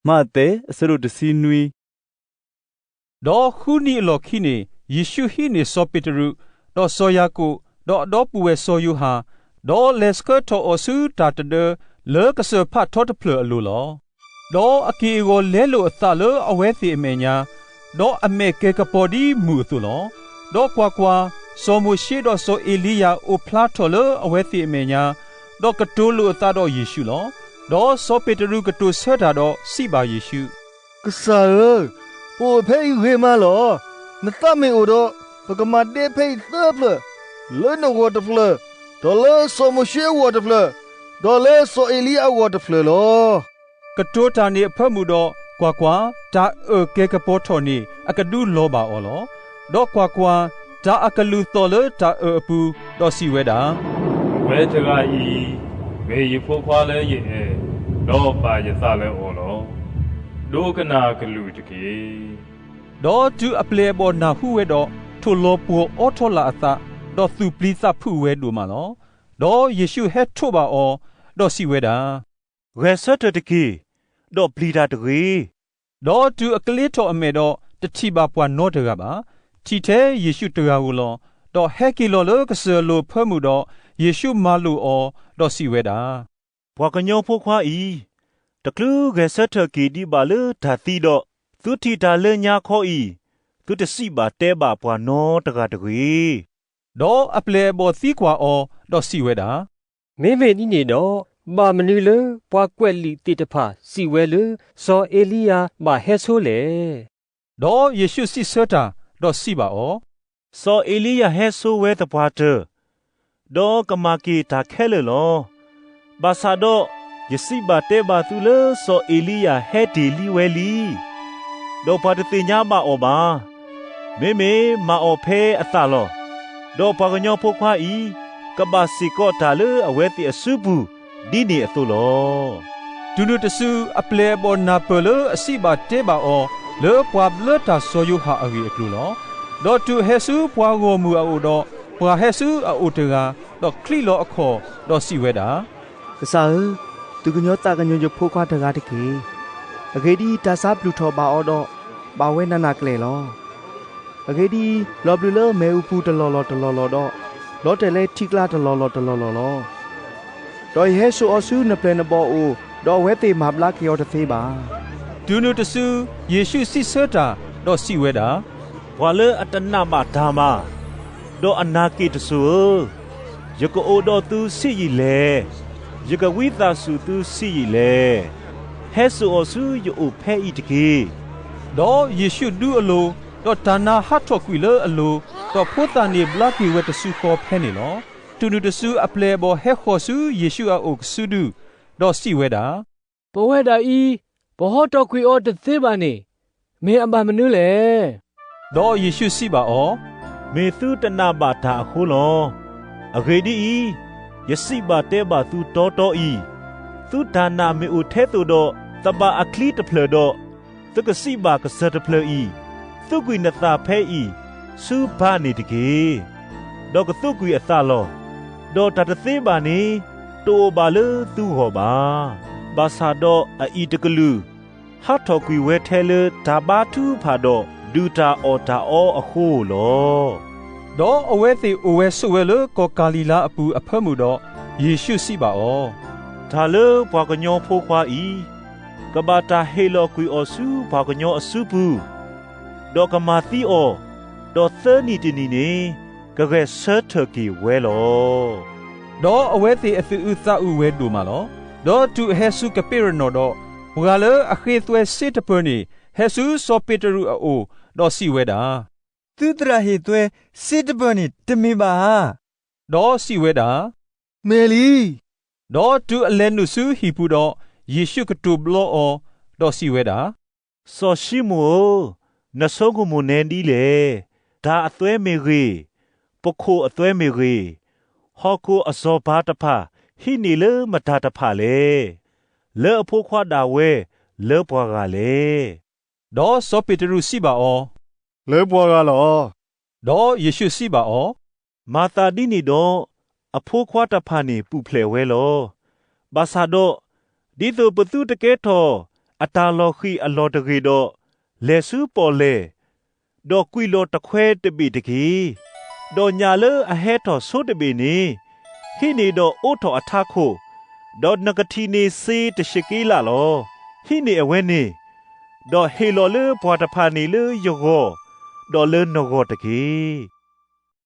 မးသဲ အဆၢဒိၣ်တဆံနွံ. ဒီးဃုနံၤအလီၢ်ခံန့ၣ် ယ့ၣ်ရှူးဟံးန့ၢ်စီၤပ့းတရူး, ဒီးစီၤယၤကိာ်, ဒီးအဒီပုၢ်ဝဲၢ်စီၤယိၤဟၣ်, ဒီးလဲၤဆှၢထီၣ်အီၤဆူတၢ်တဒၢ လၢကစၢၢ်ဖးထီတဖျၢၣ်အလိၤလီၤ. ဒီးအက့ၢ်အဂီၤလဲလိာ်အသးလၢအဝဲသ့ၣ်အမဲာ်ညါ, ဒီးအမဲာ်ကဲၤကပီၤဒ်မုၢ်အသိးလီၤ. ဒီးကွၢ်ကွၢ်, စီၤမိၤၡ့ဒီးစီၤအ့လံယၤအိၣ်ဖျါထီၣ်လၢအဝဲသ့ၣ်အမဲာ်ညါ, ဒီးကတိၤလိာ်အသးဒီးယ့ၣ်ရှူးလီၤ. ဒီးစီၤပ့းတရူးကတိၤဆၢတၢ်ဒီးစံးဘၣ်ယ့ၣ်ရှူး, ကစၢ်ဧၢ, ပအိၣ်ဖဲအံၤဂ့ၤမးလီၤ. နသးမ့ၢ်အိၣ်ဒီး, ပကမၤဒဲဖဲအံၤသၢဖျၢၣ်, လၢနဂီၢ်တဖျၢၣ်, ဒီးလၢစီၤမိၤၡ့အဂီၢ်တဖျၢၣ်, ဒီးလၢစီၤအ့လံယၤအဂီၢ်တဖျၢၣ်လီၤ. ကတိၤတၢ်န့ၣ်အဖၢမုၢ်ဒီး, ကွၢ်ကွၢ်, တၢ်အၢၣ်ကဲၤကပီၤထီၣ်န့ၣ် အကဒုးလီၤဘၣ်အီၤလီၤ. ဒီးကွၢ်ကွၢ်, တၢ်အကလုၢ်သီၣ်လၢတၢ်အၢၣ်အပူၤ, ဒီးစံးဝဲဒၣ်, အဝဲတဂၤအံၤ မ့ၢ်ယဖိခွါလၢယအဲၣ်, ဒီးဘၣ်ယသးလၢအီၤလီၤ. ဒိကနၣ်ကလုၢ်တက့ၢ်. ဒီးတုၤအပျဲၢ်အဘီၣ်နၢ်ဟူဝဲဒီး, ထိၣ်လီၤပှီၤအီထီလၢအသး, ဒီးသူၣ်ပျံၤသးဖုးဝဲဒိၣ်မးလီၤ. ဒီးယ့ၣ်ရှူးဟဲထိးဘၣ်အီၤ, ဒီးစံးဝဲဒၣ်, ဂဲၤဆၢထၢၣ်တက့ၢ်, ဒီးပျံၤတၢ်တဂ့ၤ. ဒီးတုၤအကျ့ထီၣ်အမဲာ်ဒီး, တထံၣ်ဘၣ်ပှၤနီတဂၤဘၣ်. ထံၣ်ထဲယ့ၣ်ရှူးတဂၤဧိၤလီၤ. ဒီးဟဲက့ၤလီၤလၢကစၢၢ်လိၤအဖၢမုၢ်ဒီး, ယ့ၣ်ရှူးမၤလိာ်အီၤ, ဒီးစံးဝဲဒၣ်, ပှၤကညီဖိခွါအံၤ, တချုးဂဲၤဆၢထၢၣ်က့ၤဒံးဘၣ်လၢတၢ်သံဒီး, သုထံၣ်တၢ်လၢညါခီအံၤ, သုတစံးဘၣ်တဲဘၣ်ပှၤနီတဂၤတဂ့ၤ. ဒီးအပျဲၢ်အဘီၣ်သံကွၢ်အီၤ, ဒီးစံးဝဲဒၣ်, မ့မ့ၢ်ဒ်န့ၣ်ဒီး, ဘၣ်မနုၤလၢပှၤကွဲးလံာ်သ့ၣ်တဖၣ်စံးဝဲလၢ စီၤအ့လံယၤဘၣ်ဟဲဆိလဲၣ်. ဒီးယ့ၣ်ရှူးစံးဆၢတၢ်, ဒီးစံးဘၣ်အီၤ, စီၤအ့လံယၤဟဲဆိဝဲသပှၢ်တၢၢ်, ဒီးကမၤက့ၤတၢ်ခဲလၢာ်လီၤ. ဘၣ်ဆၣ်ဒီး, ယစံးဘၣ်တဲဘၣ်သုလၢစီၤအ့လံယၤဟဲတ့ၢ်လံဝဲလံ, ဒီးပှၤတသ့ၣ်ညါဘၣ်အီၤဘၣ်. မ့မ့ၢ်မၤအီၤဖဲအသးလီၤ. ဒီးပှၤကညီဖိခွါအံၤ, ကဘၣ်စ့ၢ်ကီးတၢ်လၢအဝဲသ့ၣ်အစုပူၤ, ဒ်န့ၣ်အသိးလီၤ. တုၤနုၤတစု, အပျဲၢ်အဘီၣ်နၢ်ပၢၢ်လၢအစံးဘၣ်တဲဘၣ်အီၤ, လၢပှၤဘျၢတၢ်စီၤယိၤဟၣ်အဂ့ၢ်အကျိၤလီၤ. ဒီးတုၤအဟဲဆူပှၤဂီၢ်မုၢ်အအိၣ်ဒီး, ပှၤဟဲဆူအအိၣ်တဂၤ, ဒီးချံးလီၤအခီၣ်, ဒီးစံးဝဲဒၣ်, ကစၢ်ဧၢ, သူၣ်ကညီၤသးကညီၤယဖိခွါတဂၤတက့ၢ်. အဂ့ၢ်ဒ်အံၤ, တၢ်ဆါဘျုးထီၣ်ဘၣ်အီၤဒီး, ဘၣ်ဝဲနးနးကလဲာ်လီၤ. အဂ့ၢ်ဒ်အံၤ, လီၤဘျုးလၢမ့ၣ်အူပူၤတလီၢ်လီၢ်တလီၢ်လီၢ်ဒီး, လီၤတဲာ်လၢထံကျါတလီၢ်လီၢ်တလီၢ်လီၢ်လီၤ. ဒီးယဟဲစိာ်အီၤဆူနပျဲၢ်နဘီၣ်အအိၣ်, ဒီးအဝဲသ့ၣ်မၤဘျါက့ၤအီၤတသ့ဘၣ်. တုၤနုၤတစု, ယ့ၣ်ရှူးစံးဆၢတၢ်, ဒီးစံးဝဲဒၣ်, ပှၤလၢအတနာ်ဘၣ်တၢ်မၤ, ဒီးအနာ်က့ၣ်တစိၤဧၢ, ယကအိၣ်ဒီးသုဆံးယံာ်လဲၣ်. ယကဝံသးစူၤသုဆံးယံာ်လဲၣ်. ဟဲစိာ်အီၤဆူယအိၣ်ဖဲအံၤတက့ၢ်. ဒီးယ့ၣ်ရှူးဒူအလိၤ, ဒီးတၢ်နါဟးထီၣ်ကွံာ်လၢအလိၤ, ဒီးဖိသၣ်န့ၣ်ဘျါက့ၤဝဲတစုဃီဖဲန့ၣ်လီၤ. တုၤနုၤတစုအပျဲၢ်အဘီၣ်ဟဲဃီၤဆူယ့ၣ်ရှူးအအိၣ်ကစုဒု, ဒီးစံးဝဲဒၣ်, ပဝဲဒၣ်အံၤ, ပဟီထီၣ်ကွံာ်အီၤတသ့ဘၣ်န့ၣ်, မ့ၢ်အဘၣ်မနုၤလဲၣ်. ဒီးယ့ၣ်ရှူးစံးဘၣ်အီၤ, မ့ၢ်သုတနာ်ဘၣ်တၢ်အဃိလီၤ. အဂ့ၢ်ဒ်အံၤ, ယစံးဘၣ်တဲဘၣ်သုတီတီအံၤ, သုတၢ်နာ်မ့ၢ်အိၣ်ထဲသိးဒီး သဘၣ်အချံတဖျၢၣ်ဒီး, သုကစံးဘၣ်ကစၢၢ်တဖျၢၣ်အံၤ, သူးကွံာ်နသးဖဲအံၤဆူဘါန့ၣ်တက့ၢ်. ဒီးကသူးကွံာ်အသးလီၤ. ဒီးတၢ်တသ့ဘၣ်န့ၣ်, တအိၣ်ဘၣ်လၢသုဂီၢ်ဘၣ်. ဘၣ်ဆၣ်ဒီးအအံၤတကလုာ် ဟးထီၣ်ကွံာ်ဝဲထဲလၢတၢ်ဘါထုကဖၣ်ဒီး ဒုၣ်တၢ်အီၣ်တၢ်အီအဃိဧိၤလီၤ. ဒီးအဝဲသ့ၣ်အိၣ်ဝဲဆိးဝဲလၢကီၢ်ကၤလံၤလါအပူၤအဖၢမုၢ်ဒီး, ယ့ၣ်ရှူးစံးဘၣ်အီၤ, တၢ်လၢပှၤကညီဖိခွါအံၤ, ကဘၣ်တၢ်ဟ့ၣ်လီၤကွံာ်အီၤဆူပှၤကညီအစုပူၤ, ဒီးကမၤသံအီၤ, ဒီးသၢနံၣ်တနံၣ်န့ၣ်, ကဂဲၤဆၢထၢၣ်က့ၤဝဲလီၤ. ဒီးအဝဲသ့ၣ်အသူၣ်အုးသးအုးဝဲဒိၣ်မးလီၤ. ဒီးတုၤအဟဲဆူကပ့းရနီၣ်ဒီး, ပှၤလၢအဃ့သွဲစ့တပၢၤန့ၣ် ဟဲဆူစီၤပ့းတရူးအအိၣ်, ဒီးစံးဝဲဒၣ်, သုသရၣ်ဟ့ၣ်သွဲစ့တပၢၤန့ၣ်တမ့ၢ်ဘၣ်ဧါ. ဒီးစံးဝဲဒၣ်, မ့ၢ်လံ. ဒီးတုၤအလဲၤနုာ်ဆူဟံၣ်ပူၤဒီး, ယ့ၣ်ရှူးကတိၤဘျီအီၤ, ဒီးစံးဝဲဒၣ်, စီၤၡံမိၣ်ဧၢ, နဆိကမိၣ်နဲဒ်လဲၣ်. တၢ်အသွဲမ့ၢ်ဂ့ၤ, ပခိၣ်အသွဲမ့ၢ်ဂ့ၤ, ဟီၣ်ခိၣ်အစီၤပၤတဖၣ်ဟံးန့ၢ်လၢမတၤတဖၣ်လဲၣ်. လၢအဖိခွါဒၣ်ဝဲလၢပှၤဂၤလဲၣ်. ဒီးစီၤပ့းတရူးစံးဘၣ်အီၤ, လၢပှၤဂၤလီၤ. ဒီးယ့ၣ်ရှူးစံးဘၣ်အီၤ, မၤသးဒ်န့ၣ်ဒီး, အဖိခွါတဖၣ်န့ၣ်ပူၤဖျဲးဝဲလီၤ. ဘၣ်ဆၣ်ဒီး, ဒ်သိးပသုတကဲထီၣ် အတၢ်လီၤဃံၤအလီၢ်တဂ့ၢ်ဒီး, လဲၤဆူပီၣ်လဲၣ်, ဒီးကွံာ်လီၤတခွဲတဘ့ၣ်တက့ၢ်. ဒီးညၣ်လၢအဟဲထီၣ်ဆိတဘ့ၣ်န့ၣ်, ဟံးန့ၢ်ဒီးအိးထီၣ်အထးခိၣ်, ဒီးနကထံၣ်န့ၢ်စ့တဆံးက့လးလီၤ. ဟံးန့ၢ်အဝဲန့ၣ်, ဒီးဟ့ၣ်လီၤလၢပှၤတဖၣ်န့ၣ်လၢယဂီၢ်, ဒီးလၢနဂီၢ်တက့ၢ်.